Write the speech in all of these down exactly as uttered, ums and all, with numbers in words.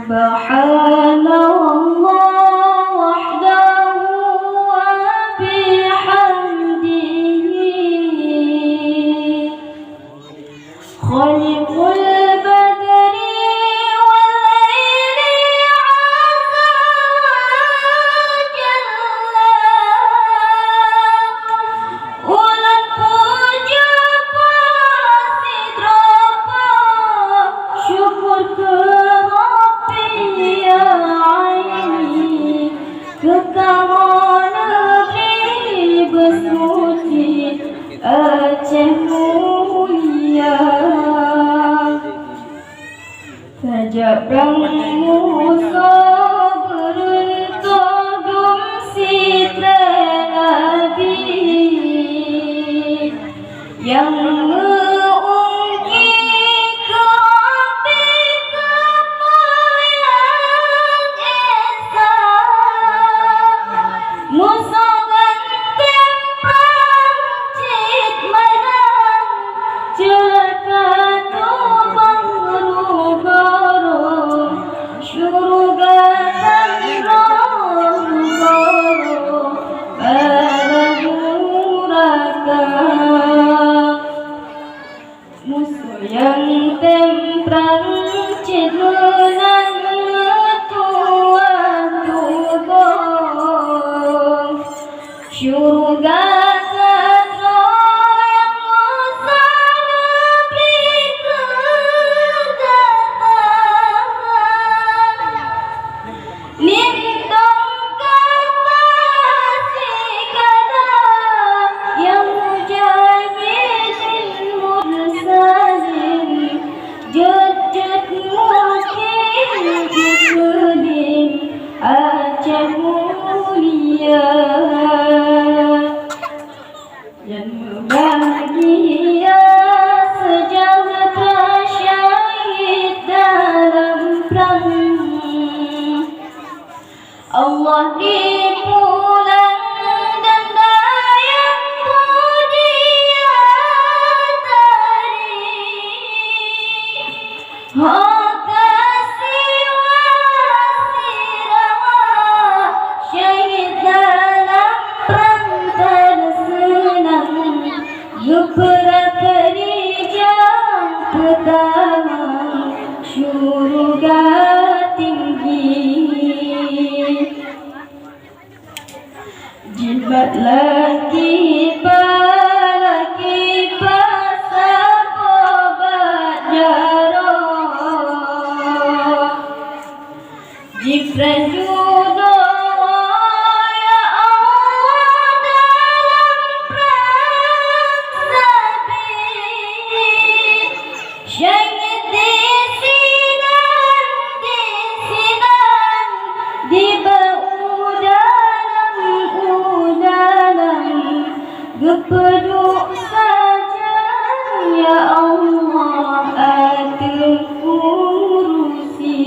سبحان الله وحده وبحمده. خالق البدر والليل عز وجل. Ulôn pujoe Po sidroe Po, syukur keu Rabbi ya Aini, keu kamoe neubri beusuci Aceh mulia. Tajak brang musoh beureuntôh dum sidroe Nabi, nyang meu-ungki keu Rabbi keumuliaan Isa. Musoh ngon tem prang cit meunang, ceulaka tubang rugoro, syeuruga tan rugoro, bara nuraka. Musoh nyang tem prang cit meunang meutuah tuboh. Syeuruga keudroe nyang usah neubri keu gata. Lindong gata sikada nyang mujanyi lil mursalin, jeuet-jeuet mungken ikeulim Aceh mulia. Nyan meubahgia seujahteura syahid dalam prang. Allah dipulang dan dayang mulia tari. Ho ka siwa sirawa syahid dalam prang teuseunang, geupeurab rijang peutamong syeuruga tinggi. Jimat laki-laki saboh bak jaroe. Jipreh junoe, ya Allah, dalam prang sabe. Syahid disinan, disinan, dibeu u dalam, u dalam, geupeuduek sajan, ya Allah, ateueh kurusi.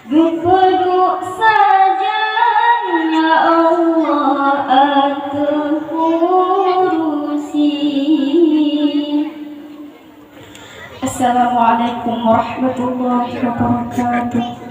Geupeuduek sajan, ya Allah, ateueh kurusi. Assalamualaikum warahmatullahi wabarakatuh.